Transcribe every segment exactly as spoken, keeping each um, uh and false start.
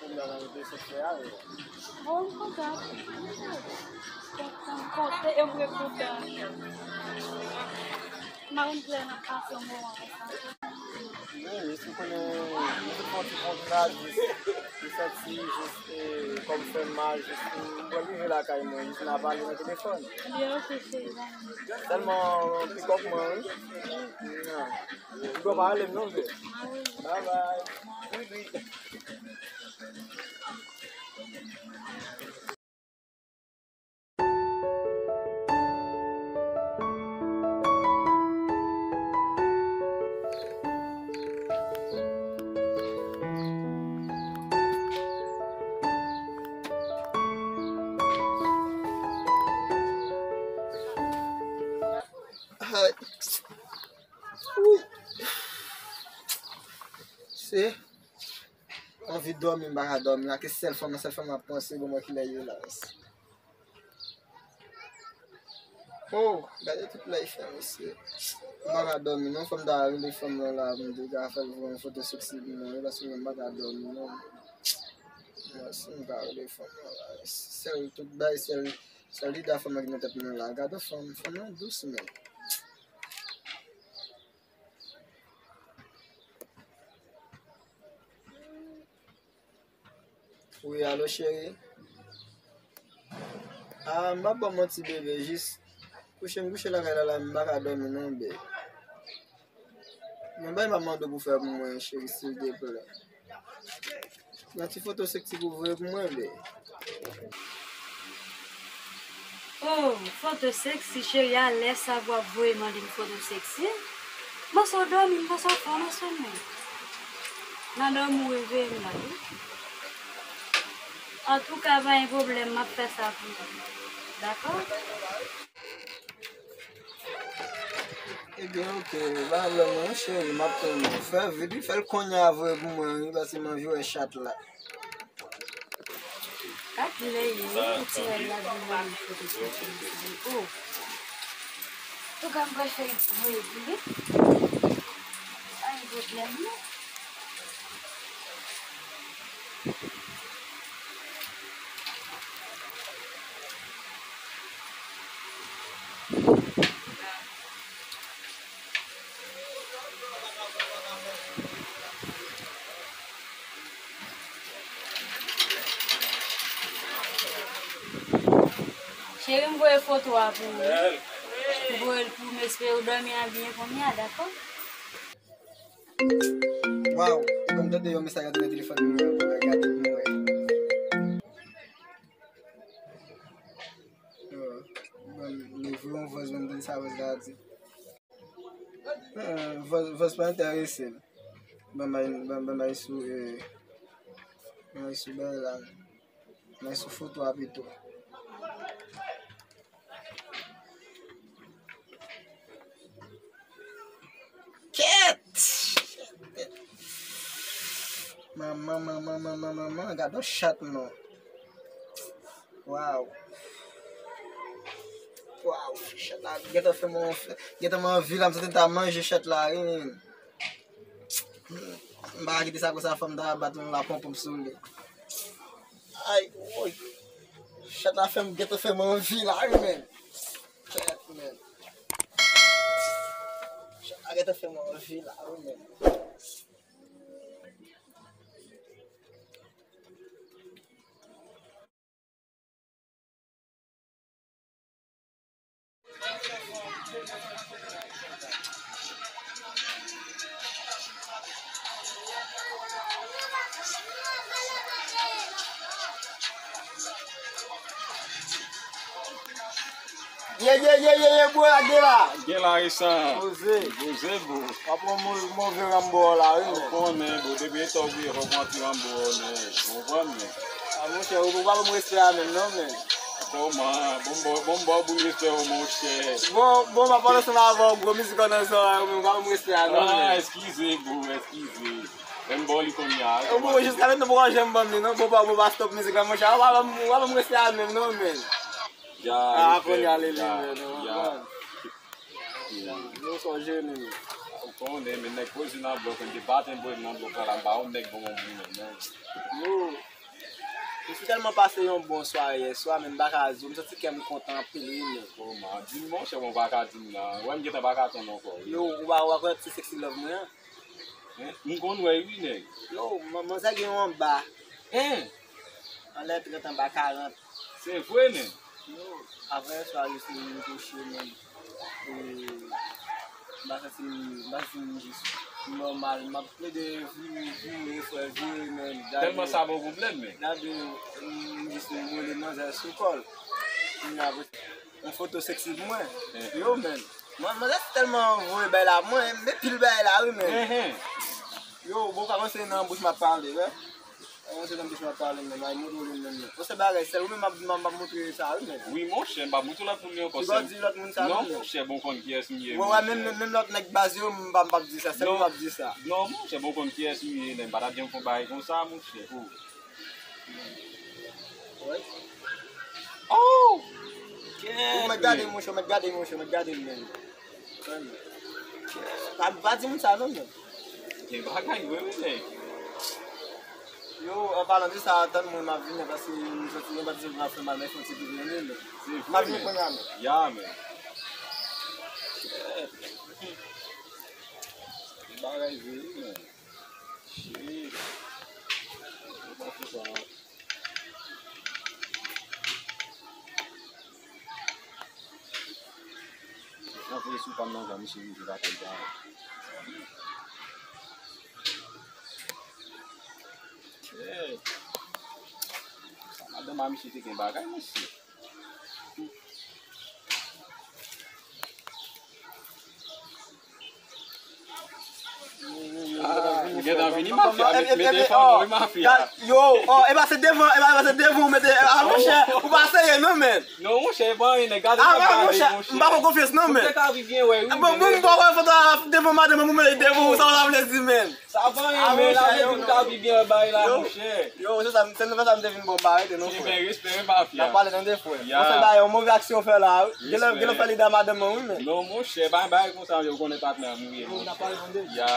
Pou m ta nan rezo sosyo a, wi. Bon, m kontan. Kontan, kontan, e mwen kontan. M pa konn kilè n ap pase yon moman ansanm. Wi, jis ou konnen, nou tout fè yon ti kontra, jis, li santi, jis, e, kò m fè m mal, jis, m pral rive lakay mwen, jis n a pale nan telefòn. Li oke, cheri, ba m. Sèlman, pikòp mwen, wi. Mwa. Ou pa rele m non, bebe. Bye bye. Ay. Wi. Se anvi dòmi, m pa ka dòmi. Ak sèl fanm nan, sèl fanm nan ap panse, bon, mwen kilè ye la. Oh, gade tout lè l fè, mesye. M pa ka dòmi, non. Fò m ta rele fanm nan la, pou m te ka fè l voye yon foto seksi pou mwen, wi, paske mwen m pa ka dòmi, non. Mwen, si m ka rele fanm nan la, sèl tout bay, sèl, sèl lide a fanm nan ki nan tèt mwen la. Gade fanm, fanm nan dous, men. Wi, alo, cheri. Ah, m p ap ba w manti, bebe, jis kouche m kouche lakay la, la, m pa ka dòmi non, bebe. Men bay m ap mande w pou fè pou mwen, cheri, silteplè. Yon ti foto seksi pou voye pou mwen, bebe. Oh, foto seksi, cheri, alèz sa pou w ap voye mande m foto seksi. Mwen sot dòmi, m panse w fè yon ensomni. Nan dòmi w reveye m la, wi. Antouka, pa gen pwoblèm, m ap fè sa pou ou. Dakò? Ebyen, oke, pa pwoblèm non, cheri, m ap tann ou. Fè vit, wi, fè l kounye a, voye pou mwen, wi, paske m anvi wè chat la. Gad lè ye, wi, pou ti rèv la vin ban m foto sou telefòn. Oh. Antouka, m pral fè voye pou li. Pa gen pwoblèm, non. Cheri, m voye foto a pou ou. M voye l pou ou, m espere w dòmi an byen kounye a, dakò? Waw, e ban m tande yon mesaj rantre nan telefòn mwen an, gade pou mwen. Bon, li voye yon vòs, ban m tande sa vòs la di. Eh, vòs, vòs pa enterese l. Ban m al, ban, ban m al sou, eh, ban m al sou bagay la. Mwen sou foto a pito. Kèt! Manman, manman, manman, manman, gade yon chat non. Waw. Waw, chat la gentan fè mwen, gentan mwen anvi la, m santi m ta manje chat la, wi, men. M pa ka kite sa konsa, fò m ta bat yon la ponponp sou li. Ay, woy. Chat la fè m gentan fè m anvi la, wi, men. Kèt, men. Chat la gentan fè m anvi la, wi, men. Ye, ye, ye, ye, ye, bro, a gen la. Gen la, e sa. Poze. Poze, bro. W ap pran mo-, move Rambo la, wi, men. Ou konnen, bro, depi e ta obliye fò pran ti Rambo, men. Ou konprann, men. A, monchè, ou pa ban m respè a menm, non, men. Kòman? Bon, bon, bon, bon, bon, respè, monchè. Bon, bon, m ap pale ansanm avè w, gwo mizik an nan zòrèy ou, men ou pa ban m respè a, non, men. Ah, eskize, bro, eskize. Lè m ba w li kounye a. Ou, bon, jiska mentnan, ou poko janm ban m li, non, bon, pa, bon, pa stop mizik la, monchè. Ou pa ban m, ou pa ban m respè a menm, non, men. Ya, ah, kounye a, li, li, ya, men, ou konprann. Ya. Nou sou jeni nou. Konnen, men nèg poze nan blòk, men depi maten poze nan blòk la, la, m pa wè yon nèg ban m yon bri, men, non. Yo, m fin tèlman pase yon bon sware yè swa, men m pa ka di w, m santi kè m kontan anpil, wi, men. Bon, man, di m, monchè, bon, w pa ka di m nan. Wè, m gentan pa ka tann ankò, wi. Yo, ou pa, ou pa konnen se sexy love mwen an? Hein? M konn wè, wi, nèg. Yo, man, manzè gen yon anba. Hein? Anlè trant anba karant. Se vre, men. Yo, avan yè swa, yo se m kouche, men. E, m pa santi m, m pa santi m jis nòmal. M ap plede vire, vire, frè, vire, men. Gade, tèlman sa ba w pwoblèm, men. Gade, m jis m rele manzè sou kò l. Kounye a, yon foto sexy pou mwen. Eh. Yo, men. Man, manzè tèlman voye bay la, mwen, men pil bay la, wi, men. Eh, eh. Yo, bon, pa panse nan bouch m ap pale, wè. Mwen se nan kesyon ap pale, men, ay montre w li menm, men. Bon, se bagay sèl, ou menm m ap, m ap, m ap montre sa, wi, men. Wi, monchè, m pa montre lòt moun li ankò, sèl. Ou pa di lòt moun sa, non, non, men. Monchè, bon, konn kiyès m ye, wè, wè, menm, menm, menm lòt nèg baz yo, m pa, m p ap di sa, sèl ou m ap di sa. Non, monchè, bon, konn kiyès m ye, men, m pa t ap janm fè yon bagay konsa, monchè, oh. Wè. Oh! Ou mèt gade, monchè, ou mèt gade, monchè, ou mèt gade, men. Pa, pa di moun sa non, men. Gen bagay vre, wi, nèg. Yo, an palan de sa, tann mwen, m ap vini, paske m santi yon pati sou m ap fè mal, men fon ti vini, men. Se vre, men. M ap vini kounye a, men. Ya, men. Shit. Gen bagay vre, wi, men. Shit. Yo pa fè sa. Anvoye sou pa m nan jan misye rive lakay sa. Hey. Sa madanm a misye te gen bagay, mesye. Ah, ou gentan vini, mafya, mete, mete fò, wi, mafya. Yo, oh, e pa se devan, e pa, e pa se devan ou mete, ah, monchè, ou pa serye non, men. Non, monchè, e pa anyen, nèg, gade, ah, monchè, m pa fè konfyans non, men. Ou te ka viv byen, wè, wi. Bon, bon, m pa wè foto a devan madanm, mwen mete devan ou, sa w ta vle di, men. Sa pa anyen, men, la, yo, pou ka viv byen, bay la, monchè. Yo, se sa, se nan sa m te vin bon, ba, rete non, frè. Respè, respè, wi, mafya. N ap pale tande, frè. Ya. Mwen fè bay, yon move aksyon w fè la, wi. Gen lè, gen lè w fè li dan madanm mwen, wi, men. Non, monchè, bay, bay konsa, yo konnen patnè m, wi, monchè. N ap pale tande. Ya.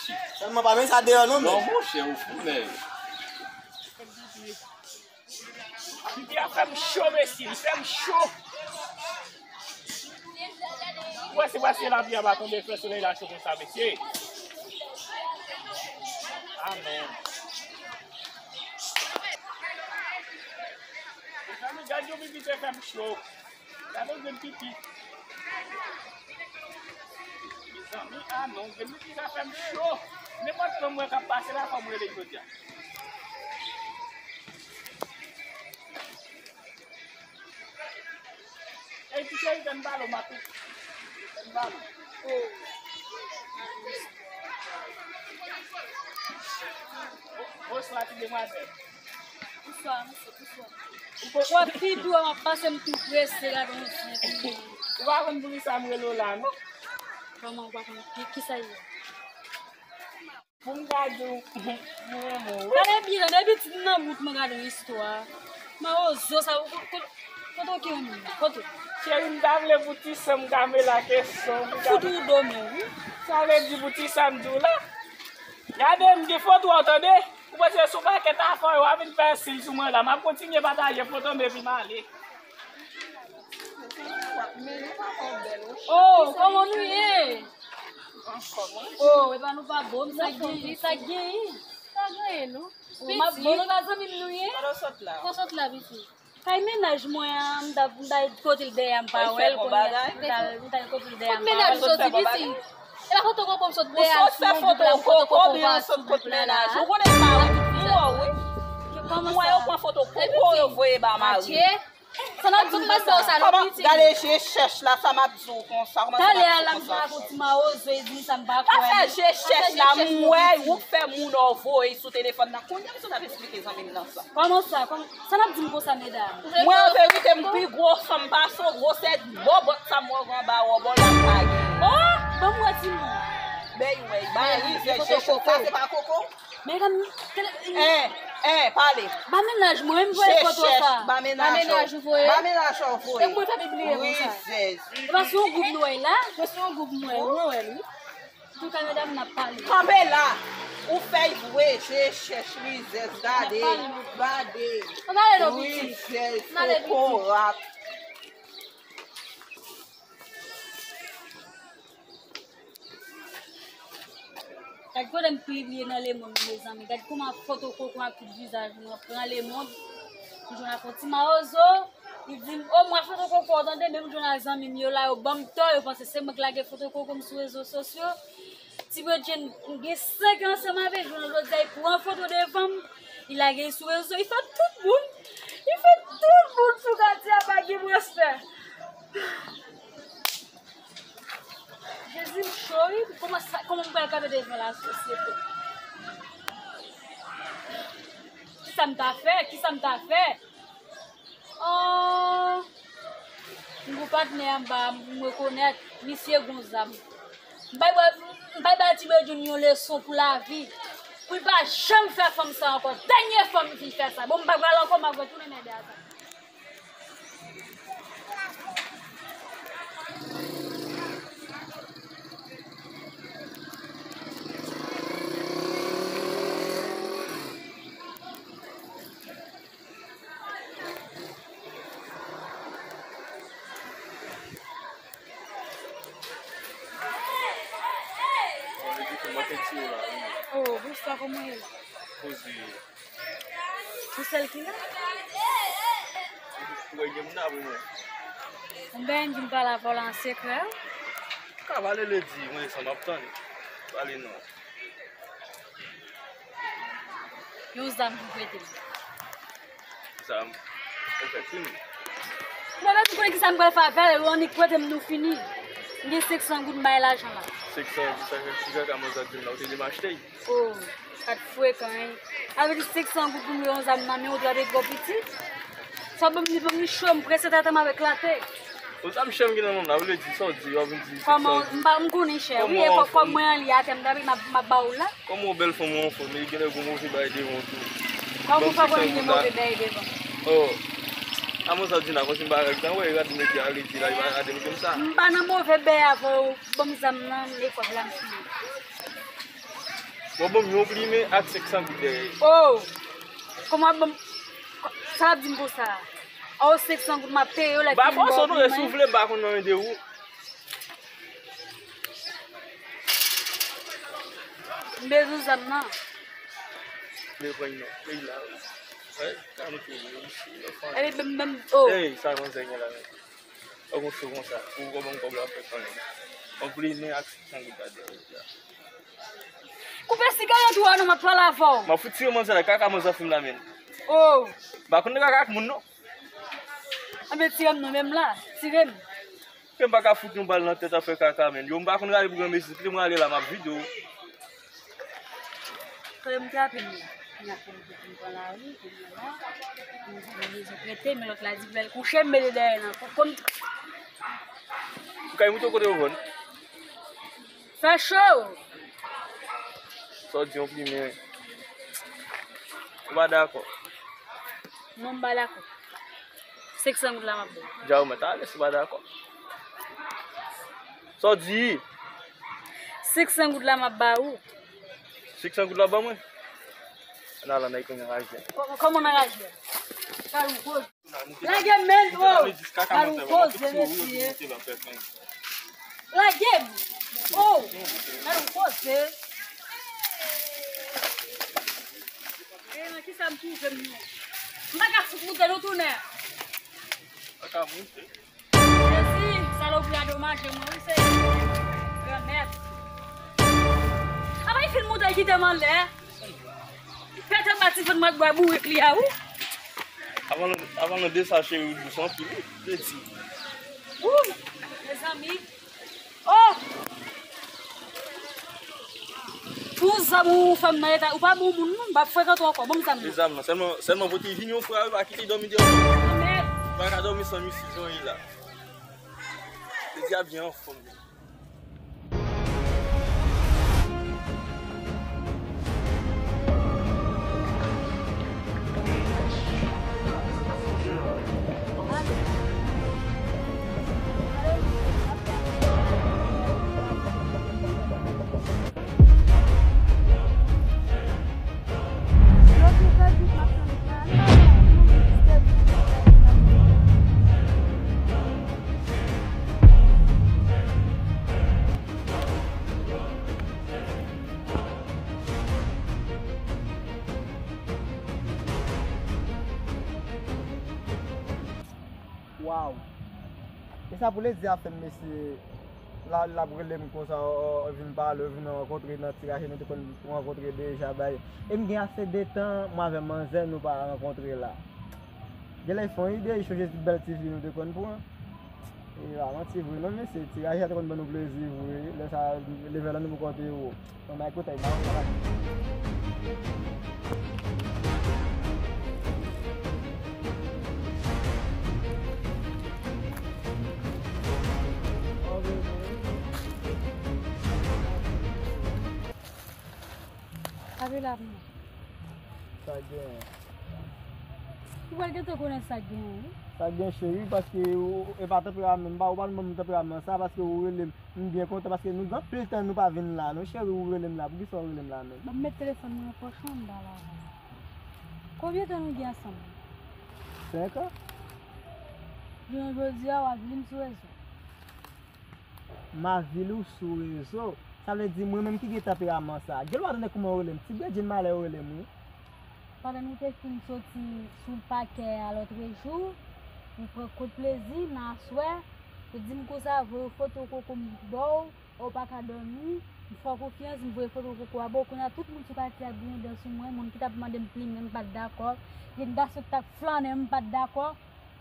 Sèlman pa men sa deyò, non, men. Non, monchè, ou fou, nèg. Pipi a fè m cho, mesye, li fè m cho. Ou wè, se paske lapli a pa tonbe, fè solèy la cho konsa, mesye. Amèn. Mezanmi, gad yon pipi te fè m cho. Gade yon grenn pipi. Mezanmi, ah non, grenn pipi sa fè m cho. Nenpòt tan m wè k ap pase la, fò m rele jodi a. Ey, ti cheri, fè m pale w, m ap, fè m pale w. Oh. Bonswa, ti demwazèl. Bonswa, mesye, bonswa. Ou pa, w ap pi dou, w ap pase m tou prese, gade yon zen. Ou pa konn poukisa m rele w la, non? Kòman ou pa konn ki, kisa ye? Pou m ka di w, m renmen w, wi. Gade byen, depi ti m nan wout, mwen gade yon istwa. Mawozo sa, ou, ou, kote w ki yon moun? Kote w? Cheri, m ta vle pou ti san m ka mele ak son. Fout ou do men, wi. Sa vle di pou ti san m di w la. Gade, m gen foto w tande. Ou panse sou pakèt afè w a vin fè sil sou mwen la. M ap kontinye pataje foto m epi m ale. Oh, kòman nou ye? Oh, epa nou pa bon, sa k genyen, sa k genyen? Sa genyen, non? Oh, m ap bon, nou pa zanmi m nou ye? Kote w sot la? Kote w sot la, pitit? Kay mennaj mwen an, m ta, m ta kote l dèyè, m pa wè l, kounye a, m ta, m ta kote l dèyè, m pa wè l. Kot mennaj ou soti, pitit? E pa foto koko m sot dèyè a sou yon gwoup la, foto koko pa sou gwoup la la. Ou konnen sa, wi. M wè w, wi. M wè yo pran foto koko, yo voye ba mari. Sa n ap di m pase w sa, non, pitit? Gade je chèch la, sa m ap di w konsa, kòman sa m ap di w konsa. Talè a la m fè ak yon ti mawozo, e di m sa m pa kwè. Pa fè je chèch la, m wè ou fè moun ou voye sou telefòn nan. Kounye a m sot ap esplike zanmi m nan sa. Kòman sa? Kòman, sa n ap di m konsa, medam? Mwen, an verite, m pi gwo san m pase w, gwosè bòbòt sa m wè w anba wòbò la, m pa gen. Oh, ban m wè timoun. Bèy, wè, ba rizè, je chèch sa, se pa koko? Men gade, en, en, pale. Ba mennaj mwen, m voye foto sa. Ba mennaj ou voye? Ba mennaj ou voye. E mwen fè pibliye konsa. Rizèz. E pa sou yon gwoup nou wè la? Se sou yon gwoup mwen, mwen wè li. Kanpe la. Ou fèy vwe, je chèch rizèz, gade, gade. Rizèz, kokorat. Gad kote m pibliye nan lemonn, mezanmi. Gad kòman foto koko ak tout vizaj mwen pran lemonn. M jwenn ak yon ti mawozo. Li di m, "O, m wè foto koko, tande, menm jan ak zanmi m yo la, yo ban m tò, yo panse se mwen k lage foto koko m sou rezo sosyo." Ti Bredjenn, m gen senk an ansanm avè l, jounen jodi a, li pran foto devan m, li lage l sou rezo, li fè tout moun, li fè tout moun sou katye a pa gen m respè. Jezi, m cho, wi. Kòman sa, kòman m pral kanpe devan lasosyete? Kisa m ta fè? Kisa m ta fè? Oh, m gon patnè anba, m rekonèt, misye gon zam. M bay, m bay, bay Ti Bredjenn yon leson pou lavi. Pou l pa janm fè fanm sa ankò. Dènye fwa m fin fè sa. Bon, m pa pral ankò, m ap retounen mède a sa. Oh, bonswa, kòman w ye? Poze. Ou sèl ki la? Ou wè gen moun la pou mwen. Mwen gen yon bagay m vin pale avè w la an sekrè. Ou ka pale, Lady, mwen se sa m ap tann. Pale non. Yon zam pou prete m. Zam? Ou fè krim? Mwen menm m konnen ki sa m pral fè avè l, ou annik prete m nou fini. M gen senk san goud m bay lajan la. Senk san goud sa fè ki kaka manzè di m la, ou te di m achte l. Oh, sa t frekan, hein. Sa vle di senk san goud pou m yon zam nan men w, ou dwa te twò piti. Sa ban m li, ban m li cho, m prese tèt m avèk late. Ou zam chè m gen nan men m la, ou vle di sa w di, w ap vin di senk san goud. Kòman, m pa, m konnen chè, wi, e kòb, kòb mwen an li atè, m ta vle m ap, m ap ba w la. Kòman w bèl fanm ou anfòm, e genlè gon move bagay devan w tou. Kòman w fè konnen gen move bagay devan? Oh. A manzè di la, kòmsi m pa rèk tan, wè, rad mete a redi la, li pa rade m konsa. M pa nan move bagay avè w, ban m zam nan, e kòb la m fini. Bon, bon, yon plimen ak senk san goud dèyè. Oh! Kòman bon, sa ap di m konsa? Oh, senk san goud m ap peye yo lè. Ba fòs ou non, si w vle m pa konn nan men de ou. M bezwen zam nan. M bezwen non, peyi la, wi. Ey, sa nou fini, wi. Epi, m, m, oh. Ey, sa manzè gen la, men. Ou gon sou konsa, ou gon kòb la fè kanmenm. Yon plimen ak senk san goud la dèyè. Koupe sigarèt ou a non, m ap pale avè w. M ap fout tire manzè la, kaka manzè fè m la menm. Oh. M pa konn kaka ak moun non. Anben tire m non, men m la, tire m. Ke m pa ka fout yon bal nan tèt ap fè kaka menm. Yo, m pa konn rale pou granmesi, kite m rale la, m ap vide w. Kote m te ape m ye? M ap pran lari, kounye a la. M bezwen prete, men lòt la di pou l al kouche, m mete dèyè nan kont. Ou kay moute kote w vann? Fè cho! Sa w di yon plimen. Ou pa dakò? Non, m pa dakò. Senk san goud la m ap ba w. Dja ou mèt ale si w pa dakò. Sa w di? Senk san goud la m ap ba ou. Senk san goud la ban mwen? Ann al ann al konn anraje. Kò-, kòman anraje? Sa yon koz. Lage men, oh! Gad yon koze, mesye. Lage m! Oh! Gad yon koze. E nan kisa m twouve m non? M pa ka fout moute non tounen. Pa ka moute. Jezi, salopri a domaje mwen, wi, Senyè. Granmèt. Apa li fin moute, li kite m anlè? Pete pati fann mwen bwè bourik li a, wi. Avan nou, avan nou desache wi, dous anpil, wi. Peti. Wouy, mezanmi. Oh! Pou zam ou fè m nan eta, ou pa bon moun, non, m pa frekante w ankò, ban m zam nan. Zam nan, sèlman, sèlman pou te vin yon fwa, wi, pa kite dòmi deyò. Amèn. Pa ka dòmi san misye jan ye la. Peti a byen anfòm. Waw. E sa pou ledi a fè m, mesye. La, l ap rele m konsa, o, o, vin pale, vin rankontre nan Ti Raje, nou te konn rankontre deja, bay. E m gen ase de tan, mwen avè manzè, nou pa rankontre la. Genlè fè yon ide, li chonje ti bèl ti fi nou te konn pran. E pa manti vre non, mesye, Ti Raje a te konn ban nou plezi vre. Lè sa, leve la nou poko te yo. Bon, mwen kote, mwen kote. Ape la pou mwen. Sa gen. Ou pral gentan konnen sa gen, wi. Sa gen, cheri, paske ou, e pa tanperaman, m pa, ou pa ban m tanperaman sa, paske ou rele m, m byen kontan, paske nou gen anpil tan nou pa vin la, non, cheri, ou rele m la, poukisa ou rele m la menm? Ban m met telefòn mwen nan pòch mwen, m pale avè w. Konbyen tan nou gen ansanm? Senk an. Jounen jodi a, w ap vin sou rezo. M avili w sou rezo. Sa vle di mwen menm ki gen tanperaman sa. Gen lwa tande kouman w rele m. Ti Bredjin Malè w rele m, wi. Pandan nou te fin soti sou pakè a lòtrejou, nou pran kout plezi nan aswè. Ou di m konsa, voye foto koko m ba w, ou pa ka dòmi. M fè w konfyans, m voye foto koko a ba w. Kounye a, tout moun sou katye a ap griyen dan sou mwen. Moun ki t ap mande m plimen, m pa t dakò. Gen gason ki t ap flannen m, m pa t dakò.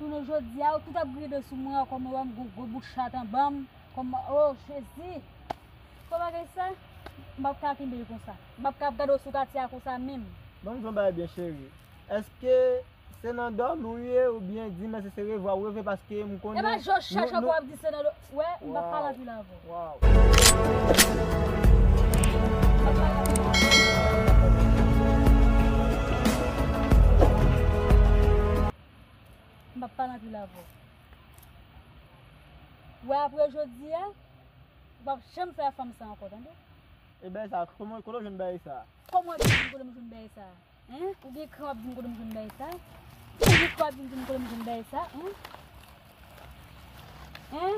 Jounen jodi a, yo tout ap griyen dan sou mwen ankò, mwen wè m gon gwo bout chat anba m. Kòman, o Jezi! Fò bagay sa, m p ap ka kenbe l konsa. M p ap ka ap gade w sou katye a konsa menm. Ban m di w yon bagay byen, cheri. Èske se nan dòmi w ye oubyen di m èske se revwa w reve, paske m konnen... E pa jan w chèche ankò w ap di se nan dòmi. Wè, m p ap pale anpil avè w. Waw. M p ap pale anpil avè w. M p ap pale anpil avè w. Wè, apre jodi a, ou p ap janm fè fanm sa ankò, tande? E bagay sa, kòman, kote w jwenn bagay sa? Kòman w ap di m kote m jwenn bagay sa? Hein? Ou gen kran w ap di m kote m jwenn bagay sa? Ou gen kran w ap di m kote m jwenn bagay sa? Hein? Hein?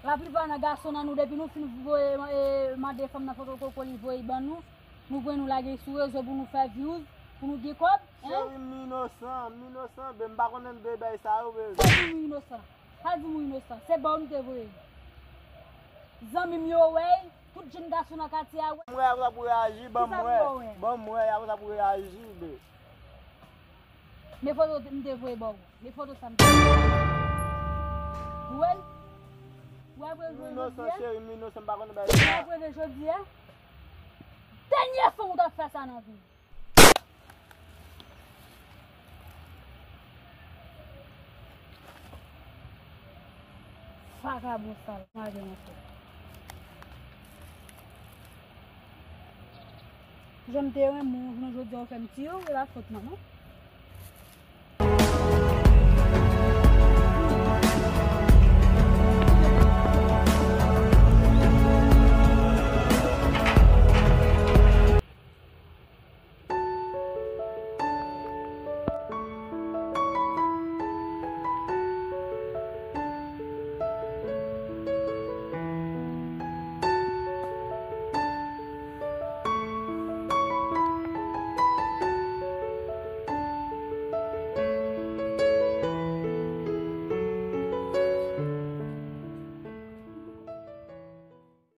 Laplipa nan gason nan nou, depi nou fin voye, e, mande fanm nan foto koko li voye ban nou, nou pran nou lage sou rezo pou nou fè views, pou nou gen kòb, hein? Cheri, m inosan, m inosan, be, m pa konnen de bagay sa yo, be. Kòman ou inosan? Pa di m ou inosan. Se ba w m te voye. Zanmi m yo wè, tout jenn gason nan katye a wè. Ban m wè, apre sa pou reyaji, ban m wè. Ban m wè, apre sa pou reyaji, be. Men foto m te voye ba w. Men foto sa m te voye. Ou wè l? Ou wè apre jodi a? M inosan, cheri, m inosan, m pa konnen bagay sa. Ou wè apre jodi a? Dènye fwa ou t ap fè sa nan vi w. Vagabon sal, maje monchè. Jan m te renmen w, jounen jodi a ou fè m tiye w, e pa fòt mwen non.